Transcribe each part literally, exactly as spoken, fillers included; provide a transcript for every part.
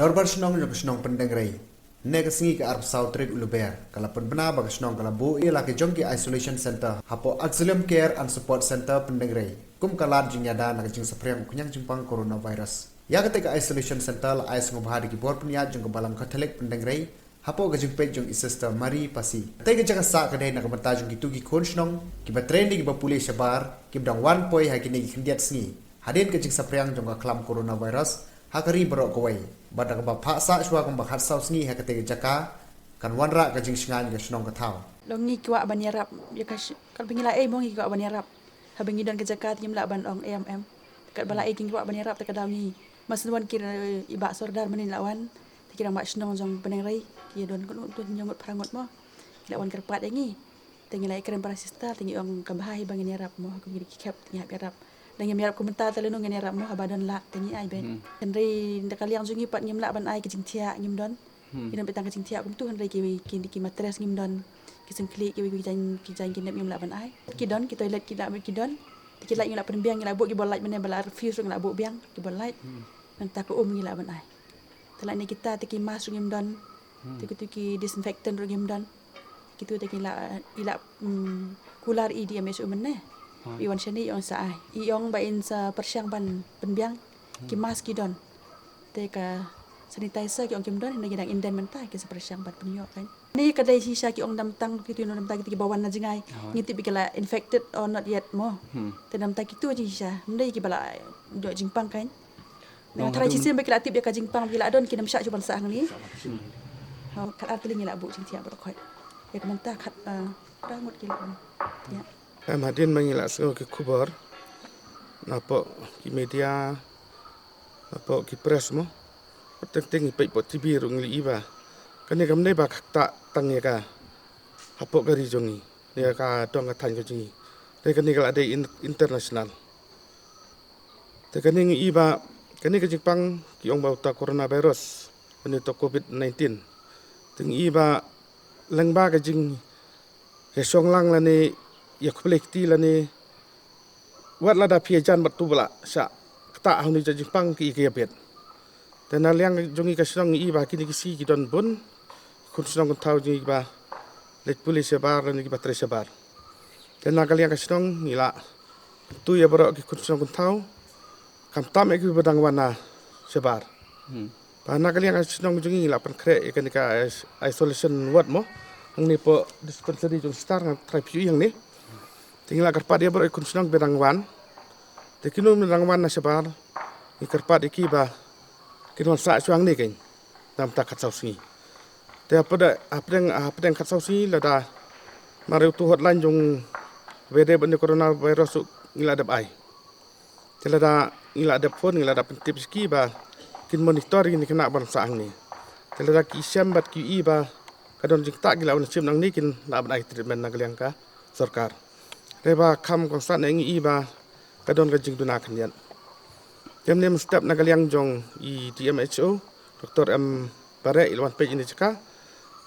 Dorbar Shnong jong ka shnong Pyndengrei. Ne ka sngi ka arphew saw tarik u Lber, ka la pynbna ba ka shnong ka la buh ïa la ka jong ki isolation center hapoh Auxilium Care and Support Center Pyndengrei, kum ka lad jingïada na ka jingsaphriang u khñiang jingpang coronavirus. Ïa kata ka isolation center la ai sngewbha da ki bor pynïaid jong ka Balang Catholic Pyndengrei, hapoh ka jingpeit jong i Sister Marie Pasi. Te ka jaka sah ka dei na ka bynta jong kitu ki khun shnong kiba trei ne kiba pule shabar, kiba dang wan poi ha kine ki khyndiat sngi hadien ka jingsaphriang jong ka khlam coronavirus ha ka ri baroh kawei. Bad da kaba phah sah shuwa kumba khatsaw sngi ha kata ka jaka, kan wanrah ka jingshngaiñ ka shnong ka thaw. Long ngi kwah ban ïarap ïa ka sh-, katba ngi la ei mo ngi kwah ban ïarap. Haba ngi don ka jaka te ngim lah ban ong em em. Katba la ei ki ngi kwah ban ïarap te ka daw ngi. Mas wan ki, eh, i Bah Sordar mynnin la wan. Te ki rangbah shnong jong Pyndengrei ki don kut tu hynñiew ngut phra ngut mo. Ki la wan kyrpad ïa ngi. Te ngi la ïakren para sister te ngi ong ka bha hi ba ngin ïarap mo, ha kum ki khep te ngi hap ïarap. Da ngim ïarap kumta te lano ngin ïarap mo, haba don lad te ngi ai beit. Hmm. Hynrei da ka liang jong ngi pat ngim lah ban ai ki jingthiah ngim don. Hmm. Ngi don beit tang ka jingthiah kumtu hynrei ki, ki, ki mattress ngim don. Ki syngkhlieh ki, ki jaiñ, ki jaiñ ki nep ngim lah ban ai. Ki don, ki toilet ki lah, ki don. Te ki light ngi lah pynbiang, ngi lah buh ki bol light mynne ba la fuse ruh ngi lah buh biang ki bol light. Hmm. Nangta ka um ngi lah ban ai. Te lane kita te ki mask ruh ngim don. Hmm. Te kitu ki disinfectant ruh ngim don. Kitu te ki la, i la, mm, kular i D M H O mynne. Hmm. I wan shane i ong sa ai. I ong ba in sa pyrshang ban pynbiang. Ki, hmm, mask ki don. Te ka sanitizer ki ong kim don, hynrei ki dang inden mynta ki sa pyrshang ban pynïoh kan. Ni ka dei shisha ki ong dam tang kitu, dam tang kitu kiba wan na jngai. Oh. Ngi tip ba ki la infected or not yet mo. Hmm. Te dam tang kitu shisha. Hynrei kiba la ïoh jingpang kan. Nang tharai shisien ba ki la tip ïa ka jingpang ba ki la don kin ym shah shuh ban sah hangne. Hmm. Ha, khat ar tylli ngi la buh jingthiah baroh khoit. Ïa ka mynta khat, ah, phra ngut ki la don. Ïa. Em hadien ba ngi la sngew ki khubor napoh ki media, napoh ki press mo. Teng teng ngi peit poh T V ruh ngi la ïohi ba kane kam dei ba ka ktah tang ïa ka hapoh ka ri jong ngi, ïa ka dong ka thaiñ ka jong ngi. Te kane ka la dei in-, international. Te kane ngi ïohi ba kane ka jingpang ki ong ba uta coronavirus, kane uta covid nineteen. Te ngi ïohi ba lyngba ka jingïashong lang lane ïakhublei kti lane wat lada phi ïajan bad tu ba la shah ktah ha une u jait jingpang ki ïa ka ïabit. Te na liang jong ngi ka shnong ngi ïohi ba kine ki sngi ki don bun khun shnong khun thaw jong ngi kiba leit pule shabar lane kiba trei shabar. Te na ka liang ka shnong ngi la kyntu ïa baroh ki khun shnong khun thaw, khamtam ïa kiba dang wan na shabar. Hmm. Ba na ka liang ka shnong jong ngi ngi la pynkhreh ïa kane ka is-, isolation ward mo. Hangne poh dispensary jong Sister nga tharai phi ïohi hangne. Te ngi la kyrpad ïa baroh ki khun shnong ba dang wan. Te kino ba dang wan na shabar ngi kyrpad ïa ki ba kin wan sah shuwa hangne kein. Namar ta khatsaw sngi. Te hapdeng, hapdeng, hapdeng khatsaw sngi lada mar ïa utu hotline jong ba ïadei bad une u coronavirus u ngi la dep ai. Te lada ngi la dep phone ngi la dep pyntip sha ki ba kin monitor ïa kine ki khynnah ban sah hangne. Te lada ki shem bad ki ïohi ba ka don jingktah ki la wan shim nangne kin lah ban ai treatment na ka liang ka sorkar. Te ba kham kongsan ngi ïohi ba ka don ka jingduna khyndiat. Te mynne mynstep na ka liang jong i D M H O, Doctor M Bareh i la wan peit ïa kane ka jaka.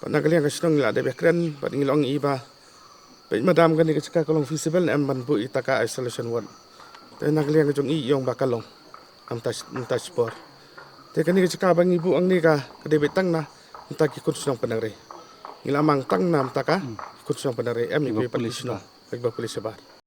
Bad na ka liang ka shnong ngi la dep ïakren bad ngi la ong ïa i ba peit madam kane ka jaka ka long feasible ne em ban buh ïa kata ka isolation ward. Te na ka liang ka jong i i ong ba ka long. Namar ta, namar ta shipor. Te kane ka jaka ba ngi buh hangne ka, ka dei beit tang namar ta ki khun shnong Pyndengrei. Ngi la mang tang namar ta ka, hmm, ki khun shnong Pyndengrei em ïa kiba pule shabar. Kiba pule shabar.